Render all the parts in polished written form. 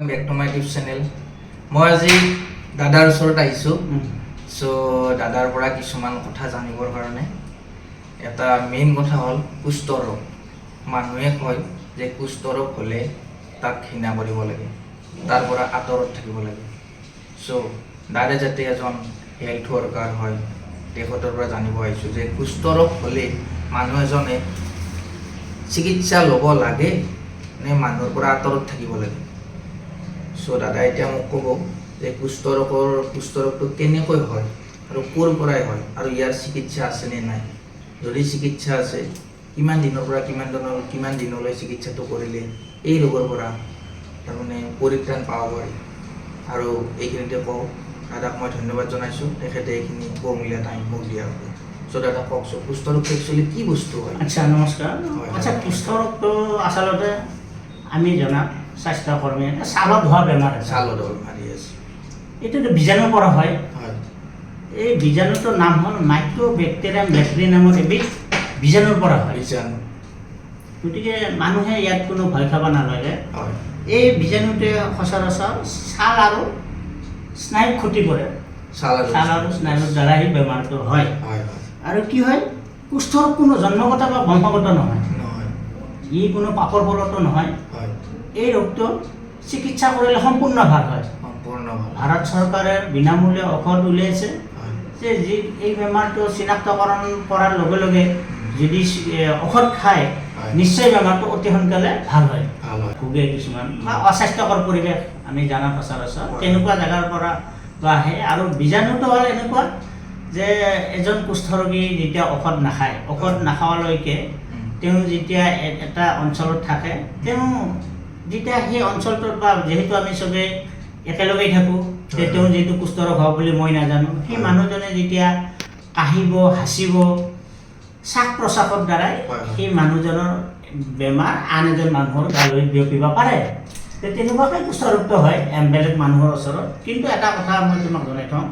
Back to my YouTube channel. মই আজি দাদাৰ ওচৰত আহিছোঁ। চ' দাদাৰ পৰা কিছুমান কথা জানিবৰ কাৰণে। এটা মেইন কথা হ'ল কুষ্ঠ ৰোগ। মানুহে কয় যে কুষ্ঠ ৰোগ হ'লে তাক ঘৃণা কৰিব লাগে, তাৰ পৰা আঁতৰত থাকিব লাগে। চ' দাদা যাতে এজন হেল্থ ৱৰ্কাৰ হয়, তেখেতৰ পৰা জানিব আহিছোঁ যে কুষ্ঠ ৰোগ হ'লে মানুহ এজনে চিকিৎসা ল'ব লাগে নে মানুহৰ পৰা আঁতৰত থাকিব লাগে। চ' দাদা এতিয়া মোক ক'ব যে কুষ্ঠ ৰোগটো কেনেকৈ হয় আৰু ক'ৰ পৰাই হয় আৰু ইয়াৰ চিকিৎসা আছেনে নাই। যদি চিকিৎসা আছে, কিমান দিনৰ পৰা কিমান দিনলৈ চিকিৎসাটো কৰিলে এই ৰোগৰ পৰা তাৰমানে পৰিত্ৰাণ পাব পাৰি। আৰু এইখিনিতে কওঁ, দাদাক মই ধন্যবাদ জনাইছোঁ, তেখেতে এইখিনি বহুমূলীয়া টাইম মোক দিয়াৰ বাবে। চ' দাদা, কওকচোন, কুষ্ঠ ৰোগটো একচুৱেলি কি বস্তু হয়? আচ্ছা, নমস্কাৰ। হয়। আচ্ছা, কুষ্ঠৰোগটো আচলতে আমি জনাত স্বাস্থ্যকৰ্মী এটা ছালত হোৱা বেমাৰ এটা। ছালত মাৰি আছে। এইটোতো বীজাণুৰ পৰা হয়। এই বীজাণুটোৰ নাম হ'ল মাইক্ৰ'বেক্টেৰিয়াম লেপ্ৰি নামৰ এবিধ বীজাণুৰ পৰা হয়। বীজাণু। গতিকে মানুহে ইয়াত কোনো ভয় খাব নালাগে। এই বীজাণুটোৱে সচৰাচৰ ছাল আৰু স্নায়ুক ক্ষতি কৰে। ছাল আৰু ছাল আৰু স্নায়ুৰ দ্বাৰা সেই বেমাৰটো হয়। হয় হয় আৰু কি হয়, কুষ্ঠৰোগ কোনো জন্মগত বা বংশগত নহয়। নহয়। ই কোনো পাপৰ ফলতো নহয়। এই ৰোগটো চিকিৎসা কৰিলে সম্পূৰ্ণ ভাল হয়। সম্পূৰ্ণ ভাল। ভাৰত চৰকাৰে বিনামূলীয়া ঔষধ উলিয়াইছে যে যি এই বেমাৰটো চিনাক্তকৰণ কৰাৰ লগে লগে যদি ঔষধ খায়, নিশ্চয় বেমাৰটো অতি সোনকালে ভাল হয়। ভাল হয়। ভোগে কিছুমান বা অস্বাস্থ্যকৰ পৰিৱেশ আমি জানা সচৰাচৰ তেনেকুৱা জেগাৰ পৰা বা আহে। আৰু বীজাণুটো হ'ল এনেকুৱা যে এজন কুষ্ঠৰোগী যেতিয়া ঔষধ নাখায়, ঔষধ নাখোৱালৈকে তেওঁ যেতিয়া এটা অঞ্চলত থাকে, তেওঁ যেতিয়া সেই অঞ্চলটোত বা যিহেতু আমি চবেই একেলগেই থাকোঁ, যে তেওঁ যিহেতু কুষ্ঠৰোগ হোৱা বুলি মই নাজানো, সেই মানুহজনে যেতিয়া কাহিব, হাঁচিব, শ্বাস প্ৰশ্বাসৰ দ্বাৰাই হয়, হয়। সেই মানুহজনৰ বেমাৰ আন এজন মানুহৰ গালৈ বিয়পিব পাৰে। তে তেনেকুৱাকৈ কুষ্ঠৰোগটো হয় বেলেগ মানুহৰ ওচৰত। কিন্তু এটা কথা মই তোমাক জনাই থওঁ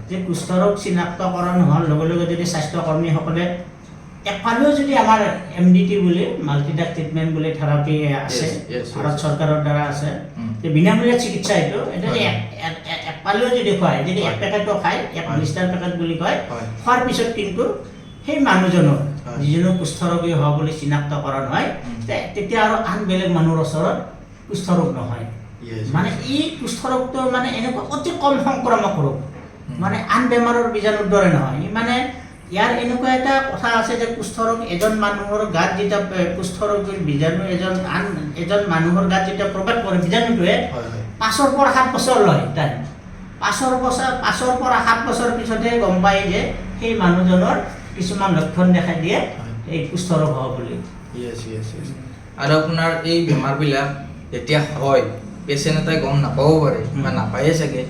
যে কুষ্ঠৰোগ চিনাক্তকৰণ হোৱাৰ লগে লগে যদি স্বাস্থ্যকৰ্মীসকলে এফালেও যদি আমাৰ এমডিটি বুলি, মাল্টিড্ৰাগ ট্ৰিটমেণ্ট বুলি থেৰাপি আছে, ভাৰত চৰকাৰৰ দ্বাৰা আছে, যে বিনামূলীয়া চিকিৎসা, এইটো এফালেও যদি খুৱায়, যদি এক পেকেটো খায়, এক ব্লিষ্টাৰ পেকেট বুলি কয়, খোৱাৰ পিছত কিন্তু সেই মানুহজনৰ, যিজনৰ কুষ্ঠৰোগী হোৱা বুলি চিনাক্তকৰণ হয়, তেতিয়া আৰু আন বেলেগ মানুহৰ ওচৰত কুষ্ঠৰোগ নহয়। মানে এই কুষ্ঠৰোগটো মানে এনেকুৱা অতি কম সংক্ৰামক ৰোগ, মানে আন বেমাৰৰ বীজাণুৰ দৰে নহয়। ই মানে ইয়াৰ এনেকুৱা এটা কথা আছে যে কুষ্ঠৰোগ এজন মানুহৰ গাত যেতিয়া কুষ্ঠৰোগীৰ বীজাণু এজন আন এজন মানুহৰ গাত যেতিয়া প্ৰৱেশ কৰে বীজাণুটোৱে, হয় হয় 5ৰ পৰা 7 বছৰ লয় টাইম। 5ৰ পৰা 7 বছৰ পিছতহে গম পায় যে সেই মানুহজনৰ কিছুমান লক্ষণ দেখা দিয়ে এই কুষ্ঠৰোগ হোৱা বুলি। য়েছ য়েছ য়েছ আৰু আপোনাৰ এই বেমাৰবিলাক যেতিয়া হয়, পেচেণ্ট এটাই গম নাপাব পাৰে বা নাপায়ে চাগে।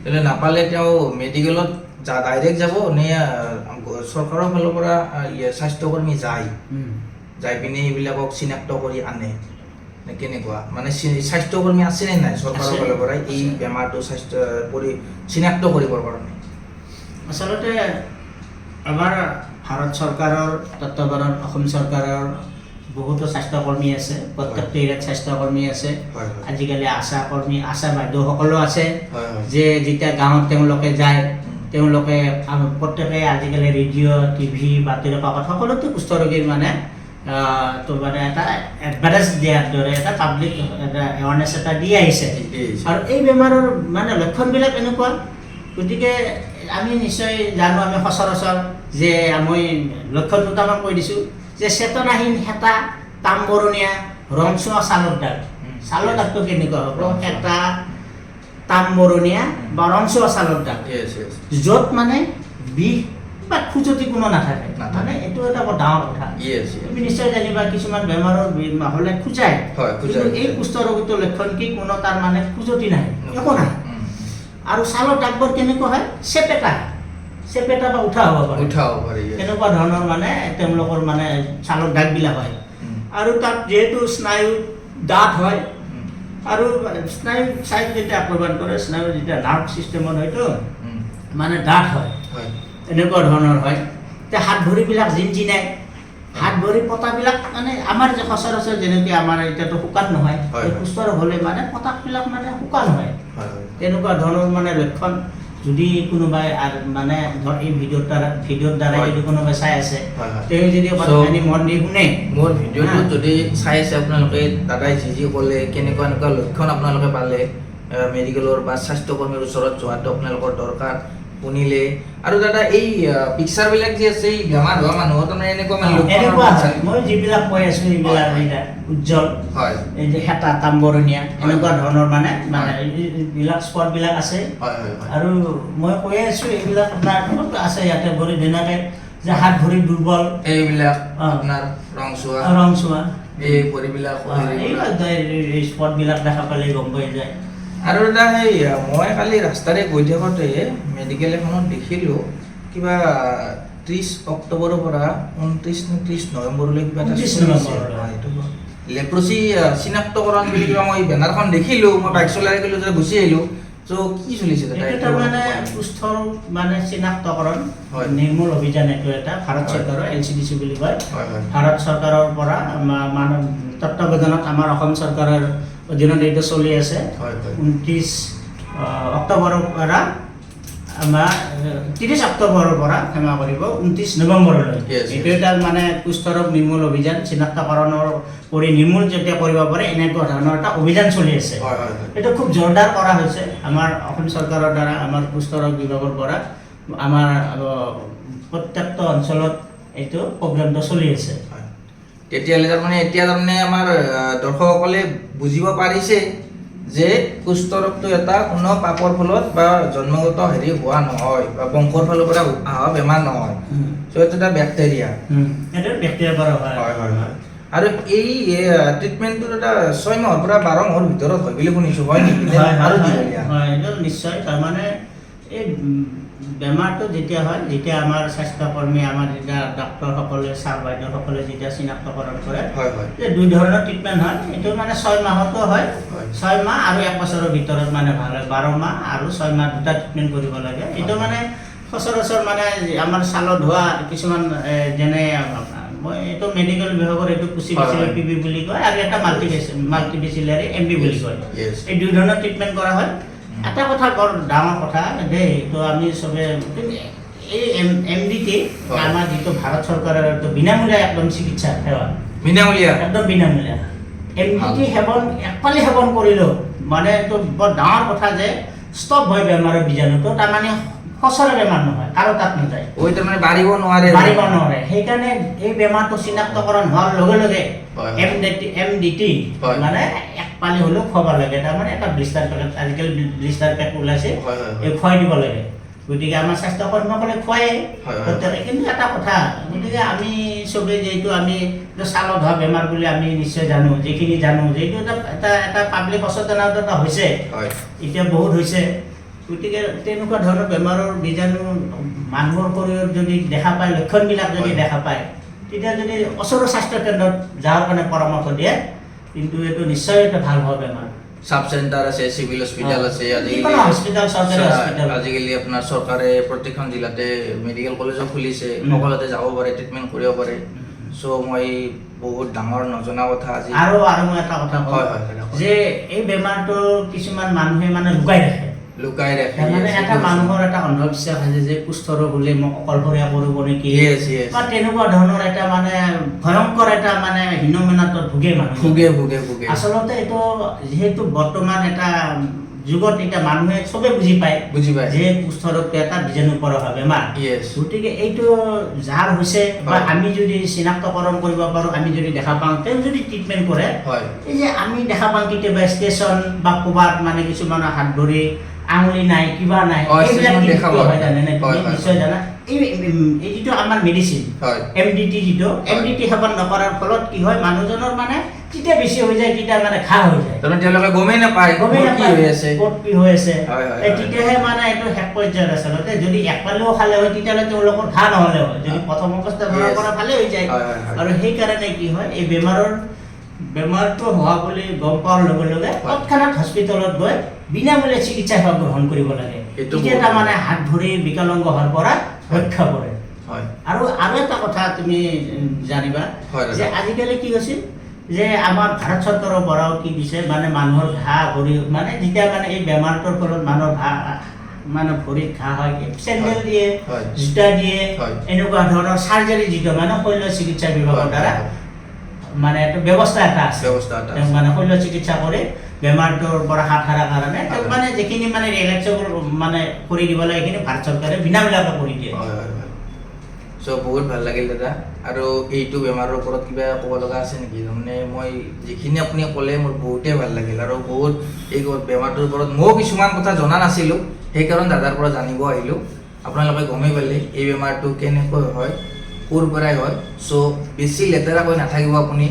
তেনে নাপালে তেওঁ মেডিকেলত ডাইৰেক্ট যাব নে চৰকাৰৰ ফালৰ পৰা স্বাস্থ্যকৰ্মী যায়, যাই পিনে এইবিলাকক চিনাক্ত কৰি আনে নে কেনেকুৱা? মানে স্বাস্থ্যকৰ্মী আছে নে নাই চৰকাৰৰ আছে। ফালৰ পৰা এই আছে। বেমাৰটো স্বাস্থ্য কৰি চিনাক্ত কৰিবৰ কাৰণে? আচলতে আমাৰ ভাৰত চৰকাৰৰ তত্ত্বাৱধানত অসম চৰকাৰৰ বহুতো স্বাস্থ্যকৰ্মী আছে। প্ৰত্যেকটো এৰিয়াত স্বাস্থ্যকৰ্মী আছে। হয় হয় আজিকালি আশা কৰ্মী, আশা বাইদেউসকলো আছে, হয় হয় যে যেতিয়া গাঁৱত তেওঁলোকে যায়, তেওঁলোকে প্ৰত্যেকে আজিকালি ৰেডিঅ', টিভি, বাতৰি কাকত সকলোতে কুষ্ঠৰোগীৰ মানে তো মানে এটা এডভাৰটাইজ দিয়াৰ দৰে এটা পাব্লিক এটা এৱাৰনেছ এটা দি আহিছে। দি আহিছে। আৰু এই বেমাৰৰ মানে লক্ষণবিলাক এনেকুৱা, গতিকে আমি নিশ্চয় জানো, আমি সচৰাচৰ যে মই লক্ষণ দুটামান কৈ দিছোঁ যে চেতনাহীন, শেঁতা, তামবৰণীয়া, ৰংচোৱা ছালৰ দাগ। ছালৰ দাগটো কেনেকুৱা হ'ব? ৰংচোৱা। শেঁতা, তামবৰণীয়া বা ৰংচোৱা ছালৰ দাগ, য়েছ য়েছ য'ত মানে বিষ বা খজুৱতি কোনো নাথাকে। নাথাকে। মানে এইটো এটা বৰ ডাঙৰ কথা। য়েছ য়েছ তুমি নিশ্চয় জানিবা, কিছুমান বেমাৰৰ হ'লে খোজায়। খোজায়। কিন্তু এই কুষ্ঠৰোগটোৰ লক্ষণ কি? কোনো তাৰ মানে খজুৱতি নাই, একো নাই। আৰু ছালৰ দাগবোৰ কেনেকুৱা হয়? চেপেটা চেপেটা বা উঠা হ'ব পাৰে। উঠাব পাৰি, yes। তেনেকুৱা ধৰণৰ মানে তেওঁলোকৰ মানে ছালৰ দাগবিলাক হয়। আৰু তাত যিহেতু স্নায়ু ডাঠ হয় আৰু স্নায়ু স্নায়ু যেতিয়া আক্ৰমণ কৰে, স্নায়ু যেতিয়া নাৰ্ভ চিষ্টেমত হয়তো মানে ডাঠ হয়, এনেকুৱা ধৰণৰ হয়। তে হাত ভৰিবিলাক জিনজিনাই, হাত ভৰি পতাবিলাক মানে আমাৰ যে সচৰাচৰ যেনেকৈ আমাৰ এতিয়াতো শুকান নহয়, এই কুষ্ঠৰোগ হ'লে মানে পতাবিলাক মানে শুকান হয়। হয় হয় তেনেকুৱা ধৰণৰ মানে লক্ষণ যদি কোনোবাই মানে ধৰ এই ভিডিঅ'ৰ দ্বাৰা যদি কোনোবাই চাই আছে, হয় হয় তেওঁ যদি কথাখিনি মন দি শুনে, মোৰ ভিডিঅ'টো যদি চাই আছে আপোনালোকে, দাদাই যি যি ক'লে, কেনেকুৱা এনেকুৱা লক্ষণ আপোনালোকে পালে, মেডিকেলৰ বা স্বাস্থ্যকৰ্মীৰ ওচৰত যোৱাটো আপোনালোকৰ দৰকাৰ শুনিলে। আৰু দাদা, এই পিকচাৰবিলাক যে আছে, এই বেমাৰ হোৱা মানুহৰ তাৰমানে এনেকুৱা মানে এনেকুৱা হয়, মই যিবিলাক কৈ আছো এইবিলাক উজ্জ্বল, এই যে হেতা তামবৰণীয়া, এনেকুৱা ধৰণৰ মানে মানে এইবিলাক স্পটবিলাক আছে। আৰু মই কৈ আছো এইবিলাক আপোনাৰ আছে ইয়াতে ভৰি ধুনীয়াকে যে হাত ভৰি দুৰ্বল, এইবিলাক আপোনাৰ ৰংচোৱা, ৰংচোৱা, এই ভৰিবিলাক, এইবিলাক স্পটবিলাক দেখা পালে গম পাই যায়। আৰু দাদা, সেই মই কালি ৰাস্তাৰে গৈ থাকোঁতে মেডিকেল এখনত দেখিলোঁ কিবা 30 অক্টোবৰৰ পৰা 29 নে 30 নৱেম্বৰলৈ কিবা এটা চলিছে। লেপ্ৰচি চিনাক্তকৰণ বুলি কিবা মই বেনাৰখন দেখিলোঁ, মই বাইক চলাই গ'লো, গুচি আহিলোঁ। চ' কি চলিছে দাদা? এইটো তাৰমানে কুষ্ঠৰ মানে চিনাক্তকৰণ নিৰ্মূল অভিযান, এইটো এটা ভাৰত চৰকাৰৰ LCDC বুলি কয়। ভাৰত চৰকাৰৰ পৰা মানৱ তত্ত্বাৱধানত আমাৰ অসম চৰকাৰৰ অধীনত এইটো চলি আছে। 29 অক্টোবৰৰ পৰা আমাৰ 30 অক্টোবৰৰ পৰা, ক্ষমা কৰিব, 29 নৱেম্বৰলৈ এইটো এটা মানে কুষ্ঠৰোগ নিৰ্মূল অভিযান, চিনাক্তকৰণৰ কৰি নিৰ্মূল যেতিয়া কৰিব পাৰে এনেকুৱা ধৰণৰ এটা অভিযান চলি আছে। এইটো খুব জোৰদাৰ কৰা হৈছে আমাৰ অসম চৰকাৰৰ দ্বাৰা, আমাৰ কুষ্ঠৰোগ বিভাগৰ পৰা আমাৰ প্ৰত্যেকটো অঞ্চলত এইটো প্ৰগ্ৰেমটো চলি আছে। তেতিয়াহ'লে তাৰমানে এতিয়া তাৰমানে আমাৰ দৰ্শকসকলে বুজিব পাৰিছে যে কুষ্ঠৰোগটো এটা কোনো পাপৰ ফলত বা জন্মগত হেৰি হোৱা নহয় বা বংশৰ ফালৰ পৰা অহা বেমাৰ নহয়। চ' এইটো এটা বেক্টেৰিয়া। এইটো বেক্টেৰিয়াৰ পৰা হয়। হয় হয় হয়। আৰু এই ট্ৰিটমেণ্টটোৰ এটা 6 মাহৰ পৰা 12 মাহৰ ভিতৰত হয় বুলি শুনিছোঁ, হয় নেকি? আৰু দীঘলীয়া? হয়, এইটো নিশ্চয়। তাৰমানে এই বেমাৰটো যেতিয়া হয়, যেতিয়া আমাৰ স্বাস্থ্যকৰ্মী, আমাৰ যেতিয়া ডাক্তৰসকলে, ছাৰ বাইদেউসকলে যেতিয়া চিনাক্তকৰণ কৰে, দুই ধৰণৰ ট্ৰিটমেণ্ট হয়। এইটো মানে 6 মাহতো হয়, 6 মাহ আৰু 1 বছৰৰ ভিতৰত মানে ভাল হয়। 12 মাহ আৰু 6 মাহ দুটা ট্ৰিটমেণ্ট কৰিব লাগে। এইটো মানে সচৰাচৰ মানে আমাৰ ছালত হোৱা কিছুমান যেনে মই এইটো মেডিকেল বিভাগৰ এইটো কুচি পি বি বুলি কয়, আৰু এটা মাল্টিবেচিলাৰী এম বি বুলি কয়। এই দুই ধৰণৰ ট্ৰিটমেণ্ট কৰা হয়। এটা কথা বৰ ডাঙৰ কথা দেই, এইটো আমি চবে এই MDT আমাৰ যিটো ভাৰত চৰকাৰৰ এইটো বিনামূলীয়া একদম চিকিৎসা সেৱা, বিনামূলীয়া, একদম বিনামূলীয়া MDT সেৱন একপালি সেৱন কৰিলেও মানে এইটো বৰ ডাঙৰ কথা যে ষ্টপ হয় বেমাৰৰ বীজাণুটো, তাৰমানে সচৰে বেমাৰ নহয়, কাৰো তাত নাযায়, ওই তাৰমানে বাঢ়িব নোৱাৰে, বাঢ়িব নোৱাৰে। সেইকাৰণে এই বেমাৰটো চিনাক্তকৰণ হোৱাৰ লগে লগে MDT মানে এক পালি হ'লেও খুৱাব লাগে। তাৰমানে এটা ব্লিষ্টাৰ পেকেট, আজিকালি ব্লিষ্টাৰ পেক ওলাইছে, এই খুৱাই দিব লাগে। গতিকে আমাৰ স্বাস্থ্যকৰ্মীসকলে খুৱায়ে প্ৰত্যেকে। কিন্তু এটা কথা, গতিকে আমি চবেই যিহেতু আমি ছালত হোৱা বেমাৰ বুলি আমি নিশ্চয় জানো, যিখিনি জানো, যিহেতু এটা এটা এটা পাব্লিক সচেতনতা এটা হৈছে, এতিয়া বহুত হৈছে। গতিকে তেনেকুৱা ধৰণৰ বেমাৰৰ বীজাণু মানুহৰ শৰীৰত যদি দেখা পায়, লক্ষণবিলাক যদি দেখা পায়, তেতিয়া যদি ওচৰৰ স্বাস্থ্যকেন্দ্ৰত যাৰ কাৰণে পৰামৰ্শ দিয়ে, কিন্তু এইটো নিশ্চয় এটা ভাল হোৱা বেমাৰ। সাব চেণ্টাৰ আছে, চিভিল হস্পিটেল আছে, আজিকালি হস্পিটেল, চৰকাৰী হস্পিটেল, আজিকালি আপোনাৰ চৰকাৰে প্ৰতিখন জিলাতে মেডিকেল কলেজো খুলিছে, সকলোতে যাব পাৰে, ট্ৰিটমেণ্ট কৰিব পাৰে। চ' মই বহুত ডাঙৰ নজনা কথা আজি আৰু আৰু মই এটা কথা কওঁ যে এই বেমাৰটো কিছুমান মানুহে মানে লুকাই ৰাখে, লুকাই ৰাখে। মানে এটা মানুহৰ এটা অন্ধবিশ্বাস আছে যে কুষ্ঠৰোগ হ'লে মোক অকলশৰীয়া কৰিব নেকি, বা তেনেকুৱা ধৰণৰ এটা মানে ভয়ংকৰ এটা মানে হীনমন্যতাত ভোগে মানুহ, ভোগে ভোগে ভোগে। আচলতে এইটো যিহেতু বৰ্তমান এটা যুগত এতিয়া মানুহে চবে বুজি পায়, যে কুষ্ঠৰোগটো এটা বীজাণুৰ পৰা হোৱা বেমাৰ। গতিকে এইটো যাৰ হৈছে বা আমি যদি চিনাক্তকৰণ কৰিব পাৰোঁ, আমি যদি দেখা পাওঁ, তেওঁ যদি ট্ৰিটমেণ্ট কৰে, এই যে আমি দেখা পাওঁ কেতিয়াবা ষ্টেচন বা ক'ৰবাত মানে কিছুমানৰ হাত ভৰি আঙুলি নাই, কিবা নাই, এইবিলাক হয় জানেনে? তুমি নিশ্চয় জানা। এই যিটো আমাৰ মেডিচিন MDT, যিটো MDT সেৱন নকৰাৰ ফলত কি হয়, মানুহজনৰ মানে যেতিয়া বেছি হৈ যায় তেতিয়া মানে ঘাঁ হৈ যায়, তাৰমানে তেওঁলোকে গমেই নাপায় কি হৈ আছে, ক'ত কি হৈ আছে। তেতিয়াহে মানে এইটো শেষ পৰ্যায়ত আচলতে যদি একপালেও খালে হয় তেতিয়াহ'লে তেওঁলোকৰ ঘাঁ নহ'লে হয়, যদি প্ৰথম অৱস্থা ধৰাৰ পৰা ভালেই হৈ যায়। আৰু সেইকাৰণে কি হয়, এই বেমাৰটো হোৱা বুলি গম পোৱাৰ লগে লগে তৎক্ষণাত হস্পিটেলত গৈ বিনামূলীয়া চিকিৎসা সেৱা গ্ৰহণ কৰিব লাগে। তেতিয়া তাৰমানে হাত ভৰি বিকলাংগ হোৱাৰ পৰা ৰক্ষা পৰে। আৰু আৰু এটা কথা তুমি জানিবা হয় দাদা। যে আজিকালি কি হৈছে যে আমাৰ ভাৰত চৰকাৰৰ পৰাও কি দিছে, মানে মানুহৰ ঘাঁ ভৰি, মানে যেতিয়া মানে এই বেমাৰটোৰ ফলত মানুহৰ ঘাঁ, মানে ভৰিত ঘাঁ হয়, চেণ্ডেল দিয়ে, জোতা দিয়ে, এনেকুৱা ধৰণৰ চাৰ্জাৰী যিটো মানে শল্য চিকিৎসা বিভাগৰ দ্বাৰা মানে এটা ব্যৱস্থা এটা আছে। ব্যৱস্থা এটা তেওঁক আছে। মানে শল্য চিকিৎসা কৰি বেমাৰটোৰ পৰা হাত সাৰাৰ কাৰণে তেওঁক মানে যিখিনি মানে ৰিলেক্সেবল মানে কৰি দিব লাগে, সেইখিনি ভাৰত চৰকাৰে বিনামূলীয়াকৈ কৰি দিয়ে। হয় হয় হয় চ' বহুত ভাল লাগিল দাদা। আৰু এইটো বেমাৰৰ ওপৰত কিবা ক'ব লগা আছে নেকি? তাৰমানে মই যিখিনি আপুনি ক'লে মোৰ বহুতেই ভাল লাগিল আৰু বহুত এই বেমাৰটোৰ ওপৰত ময়ো কিছুমান কথা জনা নাছিলোঁ, সেইকাৰণে দাদাৰ পৰা জানিব আহিলোঁ। আপোনালোকে গমেই পালে এই বেমাৰটো কেনেকৈ হয়, ক'ৰ পৰাই হয়। চ' বেছি লেতেৰাকৈ নাথাকিব আপুনি।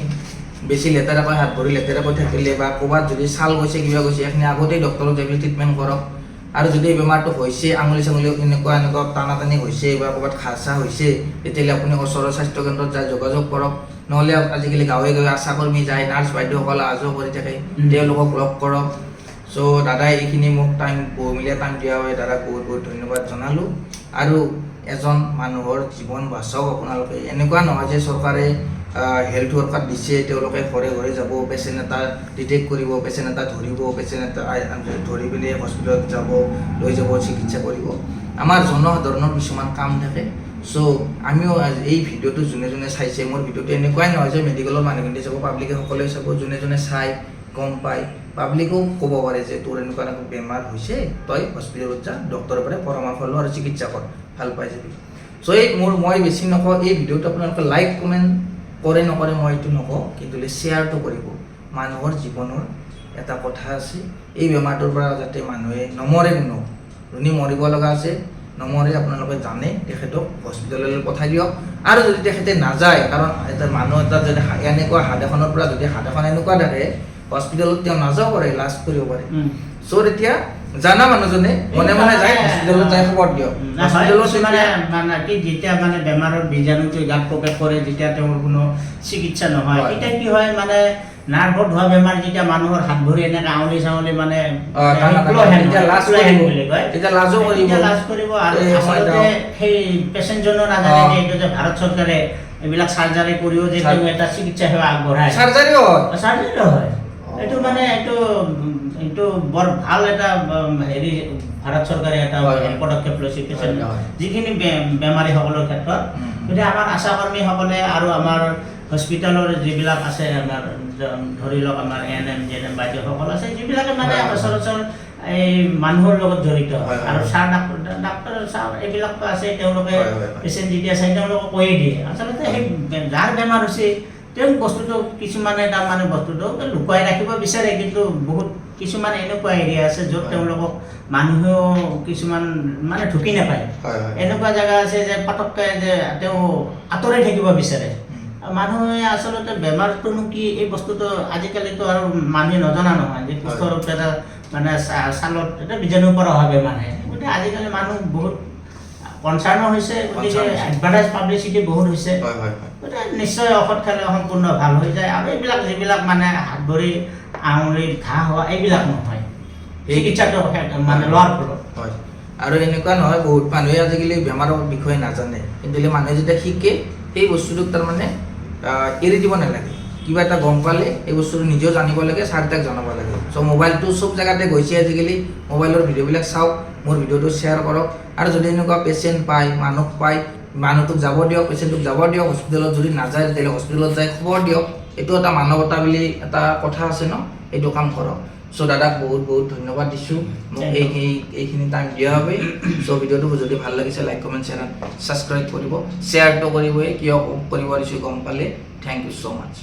বেছি লেতেৰাকৈ হাত ভৰি লেতেৰাকৈ থাকিলে বা ক'ৰবাত যদি ছাল গৈছে, কিবা গৈছে, সেইখিনি আগতেই ডক্টৰক যাই পেলাই ট্ৰিটমেণ্ট কৰক। আৰু যদি এই বেমাৰটো হৈছে, আঙুলি চাঙুলি এনেকুৱা এনেকুৱা টানা টানি হৈছে বা ক'ৰবাত ঘাঁ চাহ হৈছে, তেতিয়াহ'লে আপুনি ওচৰৰ স্বাস্থ্যকেন্দ্ৰত যাই যোগাযোগ কৰক। নহ'লে আজিকালি গাঁৱে গাঁৱে আশাকৰ্মী যায়, নাৰ্ছ বাইদেউসকল অহা যোৱা কৰি থাকে, তেওঁলোকক লগ কৰক। চ' দাদাই এইখিনি মোক টাইম, বহুমূলীয়া টাইম দিয়াৰ বাবে দাদাক বহুত বহুত ধন্যবাদ জনালোঁ। আৰু এজন মানুহৰ জীৱন বাচাওক আপোনালোকে। এনেকুৱা নহয় যে চৰকাৰে হেল্থ ৱৰ্কাৰ দিছে, তেওঁলোকে ঘৰে ঘৰে যাব, পেচেণ্ট এটা ডিটেক্ট কৰিব, পেচেণ্ট এটা ধৰিব, পেচেণ্ট এটা ধৰি পেলাই হস্পিটেলত যাব, লৈ যাব, চিকিৎসা কৰিব। আমাৰ জনসাধাৰণৰ কিছুমান কাম থাকে। চ' আমিও আজি এই ভিডিঅ'টো যোনে যোনে চাইছে, মোৰ ভিডিঅ'টো এনেকুৱাই নহয় যে মেডিকেলৰ মানুহখিনি চাব, পাব্লিকে সকলোৱে চাব। যোনে যোনে চাই গম পায়, পাব্লিকেও ক'ব পাৰে যে তোৰ এনেকুৱা এনেকুৱা বেমাৰ হৈছে, তই হস্পিটেলত যা, ডক্টৰৰ পৰা পৰামৰ্শ ল আৰু চিকিৎসা কৰ, ভাল পাই যাবি। চ' এই মোৰ মই বেছি নকওঁ। এই ভিডিঅ'টো আপোনালোকে লাইক কমেণ্ট কৰে নকৰে মই এইটো নকওঁ, কিন্তু শ্বেয়াৰটো কৰিব। মানুহৰ জীৱনৰ এটা কথা আছে, এই বেমাৰটোৰ পৰা যাতে মানুহে নমৰে, কোনো যোনে মৰিব লগা আছে নমৰে, আপোনালোকে জানে, তেখেতক হস্পিটেললৈ পঠাই দিয়ক। আৰু যদি তেখেতে নাযায়, কাৰণ এটা মানুহ এটা যদি এনেকুৱা হাত এখনৰ পৰা যদি হাত এখন এনেকুৱা থাকে, হস্পিটেলত তেওঁ নাযাব পাৰে, লাজ কৰিব পাৰে। চ' তেতিয়া জানা মানুহজনে মনে মনে যায় হস্পিটেলত যাই খবৰ দিয়ক। হস্পিটেলত মানে মানে কি, যেতিয়া মানে বেমাৰৰ বীজাণুটো গাত প্ৰৱেশ কৰে, যেতিয়া তেওঁৰ কোনো চিকিৎসা নহয়, তেতিয়া কি হয়, মানে নাৰ্ভত হোৱা বেমাৰ, যেতিয়া মানুহৰ হাত ভৰি এনেকে আঙুলি চাঙুলি মানে তেতিয়া লাজ কৰিব। বুলি কয়, তেতিয়া লাজো কৰিব। তেতিয়া লাজ কৰিব। আৰু এই মই আচলতে যাওঁ। সেই পেচেণ্টজনো নাজানে যে এইটো যে ভাৰত চৰকাৰে এইবিলাক চাৰ্জাৰী কৰিও যে তেওঁ এটা চিকিৎসা সেৱা আগবঢ়ায়। চাৰ্জাৰীও হয়। চাৰ্জাৰীও হয়। এইটো মানে এইটো এইটো বৰ ভাল এটা হেৰি, ভাৰত চৰকাৰে এটা হয়, হয়। পদক্ষেপ লৈছে পেচেণ্ট হয়, হয়। যিখিনি বেমাৰীসকলৰ ক্ষেত্ৰত। গতিকে আমাৰ আশাকৰ্মীসকলে আৰু আমাৰ হস্পিটেলৰ যিবিলাক আছে, আমাৰ ধৰি লওক আমাৰ এএনএম জিএনএম বাইদেউসকল আছে, যিবিলাকে মানে হয়, হয়। সচৰাচৰ এই মানুহৰ লগত জড়িত, হয়, হয়, আৰু হয়। ছাৰ, ডাক্তৰ ডাক্তৰ ছাৰ এইবিলাকতো আছে, তেওঁলোকে হয়, হয়, হয়। পেচেণ্ট যেতিয়া চাই তেওঁলোকে কৈয়ে দিয়ে। আচলতে সেই যাৰ বেমাৰ হৈছে তেওঁ বস্তুটো কিছুমানে তাৰমানে বস্তুটো লুকুৱাই ৰাখিব বিচাৰে, কিন্তু বহুত কিছুমান এনেকুৱা এৰিয়া আছে য'ত তেওঁলোকক মানুহেও কিছুমান মানে ঢুকি নাপায়। হয় হয় এনেকুৱা জেগা আছে যে পটককৈ যে তেওঁ আঁতৰি থাকিব বিচাৰে। মানুহে আচলতে বেমাৰটোনো কি, এই বস্তুটো আজিকালিতো আৰু মানুহে নজনা নহয় যে কুষ্ঠৰোগটো এটা মানে ছালত এটা বীজাণুৰ পৰা অহা বেমাৰহে। গতিকে আজিকালি মানুহ বহুত কনচাৰ্ণো হৈছে, গতিকে Concern হৈছে। এডভাৰটাইজ পাব্লিচিটি বহুত হৈছে। হয় হয় হয় গতিকে নিশ্চয় ঔষধ খালে সম্পূৰ্ণ ভাল হৈ যায়। আৰু এইবিলাক যিবিলাক মানে হাত ভৰি আঙুলিত ঘাঁ হোৱা, এইবিলাক নহয় চিকিৎসাটো মানে লোৱাৰ ফলত। হয়, আৰু এনেকুৱা নহয়, বহুত মানুহে আজিকালি বেমাৰৰ বিষয়ে নাজানে, কিন্তু মানুহে যেতিয়া শিকে সেই বস্তুটোক তাৰমানে এৰি দিব নালাগে। কিবা এটা গম পালে এই বস্তুটো নিজেও জানিব লাগে, ছাৰ তাক জনাব লাগে। চ' মোবাইলটো চব জেগাতে গৈছে আজিকালি, মোবাইলৰ ভিডিঅ'বিলাক চাওক, মোৰ ভিডিঅ'টো শ্বেয়াৰ কৰক। আৰু যদি এনেকুৱা পেচেণ্ট পায়, মানুহ পায়, মানুহটোক যাব দিয়ক, পেচেণ্টটোক যাব দিয়ক হস্পিটেলত। যদি নাযায় তেতিয়াহ'লে হস্পিটেলত যাই খবৰ দিয়ক। এইটো এটা মানৱতা বুলি এটা কথা আছে ন, এইটো কাম কৰক। চ' দাদাক বহুত বহুত ধন্যবাদ দিছোঁ মোক Thank you. এইখিনি টাইম দিয়াৰ বাবে। চ' ভিডিঅ'টো যদি ভাল লাগিছে, লাইক, কমেণ্ট, শ্বেয়াৰ, ছাবস্ক্ৰাইব কৰিব, শ্বেয়াৰটো কৰিবই। কিয় কৰিব দিছোঁ গম পালে। Thank you so much.